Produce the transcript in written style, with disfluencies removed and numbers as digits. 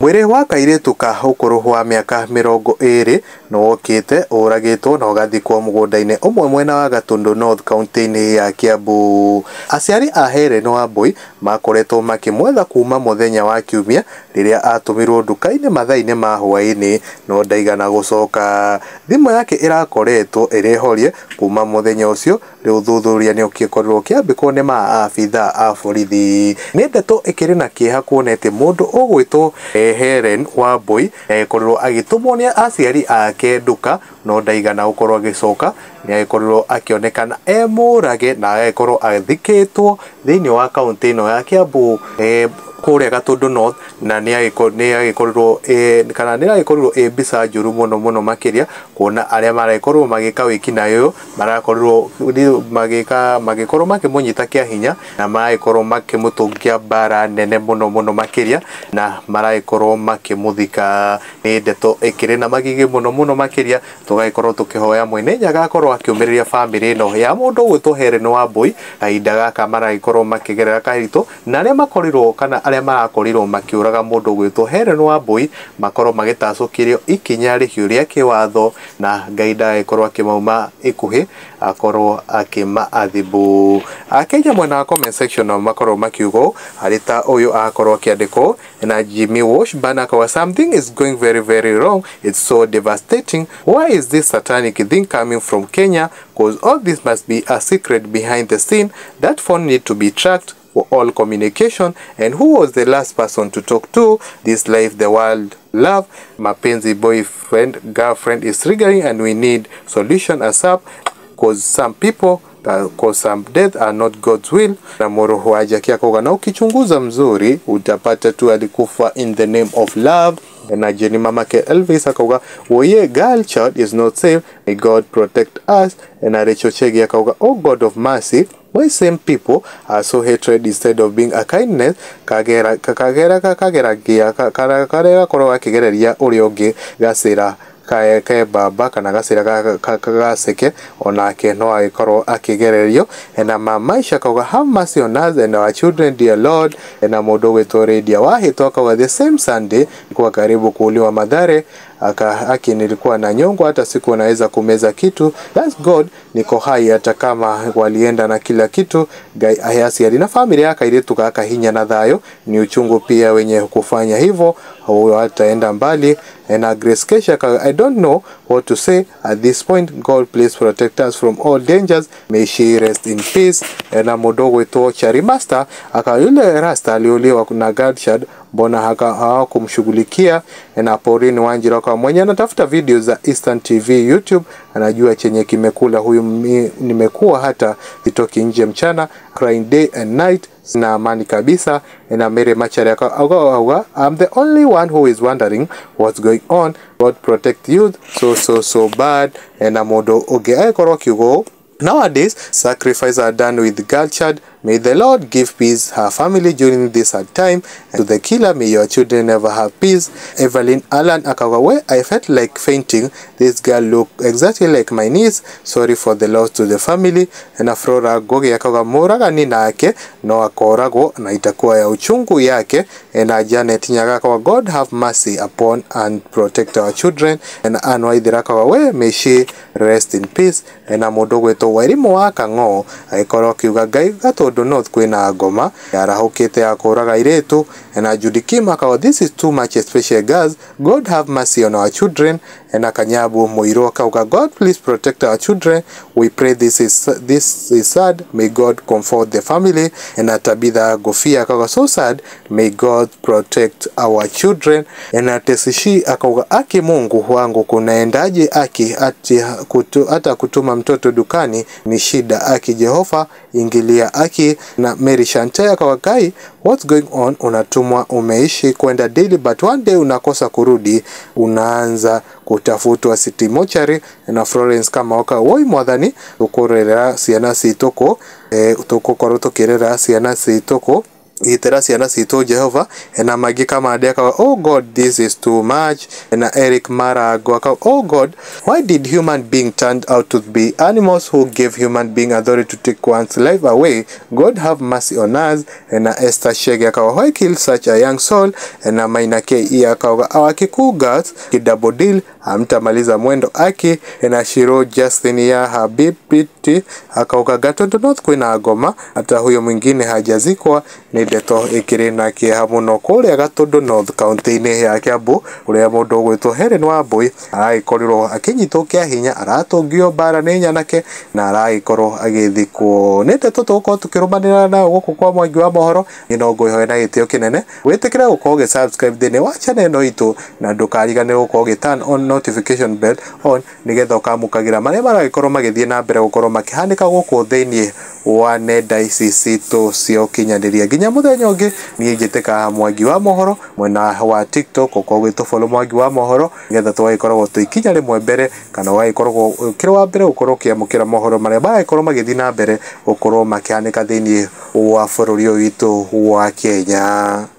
Mwĩrĩ wa kairĩtu ka ũkũrũ wa mĩaka 20 nĩwokĩte ũragĩtwo na ũgathikwo mũgũnda-inĩ ũmwe mwena wa Gatundu North kaunti-inĩ ya Kiambu. Aciari a Helen Wambui makoretwo makĩmwetha kuma mũthenya wa Kiumia rĩrĩa atũmirwo nduka-inĩ mathaa-inĩ ma hwaĩ-inĩ no ndaigana gũcoka. Thimũ yake ĩrakoretwo ĩrĩ horie kuma mũthenya ũcio. Rĩu ũthuthuria nĩ ũgĩkorirwo ũkĩambĩkwo nĩ maabithaa a borithi. Nĩ ndeto ĩkĩrĩ na kĩeha kuona atĩ mũndũ ũgwĩtwo Helen Wambui agĩkorirwo agĩtũmwo nĩ aciari ake nduka no ndaigana gũkorwo agĩcoka. Nĩ agĩkorirwo akĩonekana e mũrage na agagĩkorwo athikĩtwo thĩinĩ wa kaunti ĩno ya Kiambu, kũrĩa Gatundu North, na nĩ agĩkorirwo kana nĩ agĩkorirwo ĩ mbica njũru mũno mũno makĩria kuona arĩa maragĩkorwo magĩka wĩkinaĩ ũyũ marakorirwo magĩka magĩkorwo makĩmũnyita kĩa hinya na maragĩkorwo makĩmũtũngia mbara nene mũno mũno makĩria na maragĩkorwo makĩmũthika. Nĩ ndeto ĩkĩrĩ na magigi mũno mũno makĩria, tũgagĩkorwo tũkĩhoya Mwene Nyaga akorwo akĩũmĩrĩria bamĩrĩ ĩno ya mũndũ ũgwĩtwo Helen Wambui kahinda gaka maragĩkorwo makĩgerera karitũ, na arĩa makorirwo kana arĩa marakorirwo makĩũraga mũndũ ũgwĩtwo Helen Wambui makorwo magĩtacũkĩrio ikinya rĩhiũ rĩa kĩwatho na Ngai ndagagĩkorwo akĩmauma ikuhĩ akorwo akĩmaathibu. Akenya mwena wa comment section nao makorwo makiuga ũũ, harĩ ta ũyũ akorwo akĩandĩkwo na Jimmy Washburn akauga something is going very very wrong, it's so devastating, why is this satanic thing coming from Kenya, cause all this must be a secret behind the scene, that phone need to be tracked for all communication, and who was the last person to talk to, this life the world love mapenzi boyfriend girlfriend is triggering and we need solution ASAP, cause some people cause some death are not God's will. Na Moroho Jackie akauga na ukichunguza mzuri utapata tu alikufa in the name of love. Na Jenny mamake Elvis akauga oye girl child is not safe, may God protect us. Na Rachel Chege akauga oh God of mercy, why same people are so hatred instead of being a kindness, kagera kagera kageragia karĩa gakorwo gakĩgereria ũrĩa ũngĩ gacĩra ke baba kana gacĩra gaceke onake no agĩkorwo akĩgererio. Na Mamaisha akauga have mercy on us and our children dear Lord. Na mũndũ ũgwĩtwo Lydia Wahĩto akauga the same Sunday kwa karibu kuuliwa Mathare, aki nilikuwa na nyongo hata sikuwa naweza kumeza kitu, thanks God niko hai hata kama walienda na kila kitu. Ngai ahe aciari na familia ya kairĩtu gaka hinya na thayũ, ni uchungu pia wenye kufanya hivyo hataenda mbali. Na Grace Kesha I don't know what to say at this point, God please protect us from all dangers, may she rest in peace. Na mũndũ ũgwĩtwo Chari Master aka yule rasta aliuliwa na Gadshad, mbona hawakumshughulikia? Na Pauline Wanjira kwa mwenye anatafuta video za Eastern TV YouTube anajua chenye kimekula huyu, nimekuwa hata sitoki nje mchana, crying day and night, sina amani kabisa. Na Mary Macharia akauga I'm the only one who is wondering what's going on, God protect youth so so so bad. Na mũndũ ũngĩ agĩkorwo akiuga nowadays sacrifice are done with girl child, may the Lord give peace her family during this hard time, and to the killer may your children never have peace. Evelyn Allan akauga we I felt like fainting, this girl looked exactly like my niece, sorry for the loss to the family. Na Flora Gogi akauga mũragani nake no akoragwo na itakuwa ya uchungu yake. Na Janet Nyaga akauga God have mercy upon and protect our children. Na Ann Waithera akauga we may she rest in peace. Na mũndũ ũgwĩtwo Wairimu wa Kang'o agĩkorwo akiuga Ngai Gatundu North kwĩna ngoma yarahũkĩte ya kũraga airĩtu. Na Judy Kim akauga this is too much especially girls, God have mercy on our children. Na Kanyabu Muiru akauga God please protect our children, we pray this is sad, may God comfort the family. Na Tabitha Gofia akauga so sad, may God protect our children. Na Tesishi akauga aki Mungu wangu kunaendaje aki hata kutuma mtoto dukani ni shida, aki Jehova ingilia aki. Na Mary Shante akauga kai what's going on, unatumwa umeishi kwenda daily but one day unakosa kurudi, unaanza kutafutwa city mochari. Na Florence Kamaoka woi mwathani tukurera ciana citũ tugukorwo tukirera ciana citũ. Gitĩra ciana citũ Jehova. Na Mangĩ Kamande akauga, "Oh God, this is too much." Na Eric Marango akauga, "Oh God, why did human being turned out to be animals who gave human being authority to take one's life away? God have mercy on us." Na Esther Shege akauga, "Why kill such a young soul?" Na Maina KE akauga, "Our Kikuyu girls kidouble deal hamtamaliza mwendo aki." Na Shiro Justin ya Habibiti akauga, "Gatundu North kwina ngoma, hata huyo mwingine hajazikwa." Nĩ ndeto ĩkĩrĩ na kĩeha mũno kũrĩa Gatundu North kaunti-inĩ ya Kiambu, kũrĩa mũndũ ũgwĩtwo Helen Wambui aragĩkorirwo akĩnyitwo kĩa hinya, aratũngio mbara nĩ nyanake na aragĩkorwo agĩthikwo. Nĩ ndeto tũgũkorwo tũkĩrũmanĩra nayo gũkũ kwa Mwangi wa Mohoro. Niĩ no ngwĩhoe na gĩtĩo kĩnene wĩtĩkĩre gũkorwo ũgĩ subscribe thĩinĩ wa channel ĩno itũ, na ndũkariganĩrwo gũkorwo ũgĩ turn on notification bell on, nĩgetha ũkamũkagĩra marĩa maragĩkorwo magĩthiĩ na mbere gũkorwo makĩhanĩka gũkũ thĩinĩ wa nenda ici citũ cia ũkinyanĩria. Nginya mũthenya ũngĩ, niĩ njĩtĩkaga Mwangi wa Mohoro mwena wa TikTok, ũkorwo ũgĩtũ follow Mwangi wa Mohoro, nĩgetha tũgagĩkoragwo twĩ ikinya rĩmwe mbere, kana ũgagĩkoragwo ũkĩrĩ wa mbere gũkorwo ũkĩamũkĩra mohoro marĩa maragĩkorwo magĩthiĩ na mbere gũkorwo makĩhanĩka thĩinĩ wa bũrũri ũyũ witũ wa Kenya.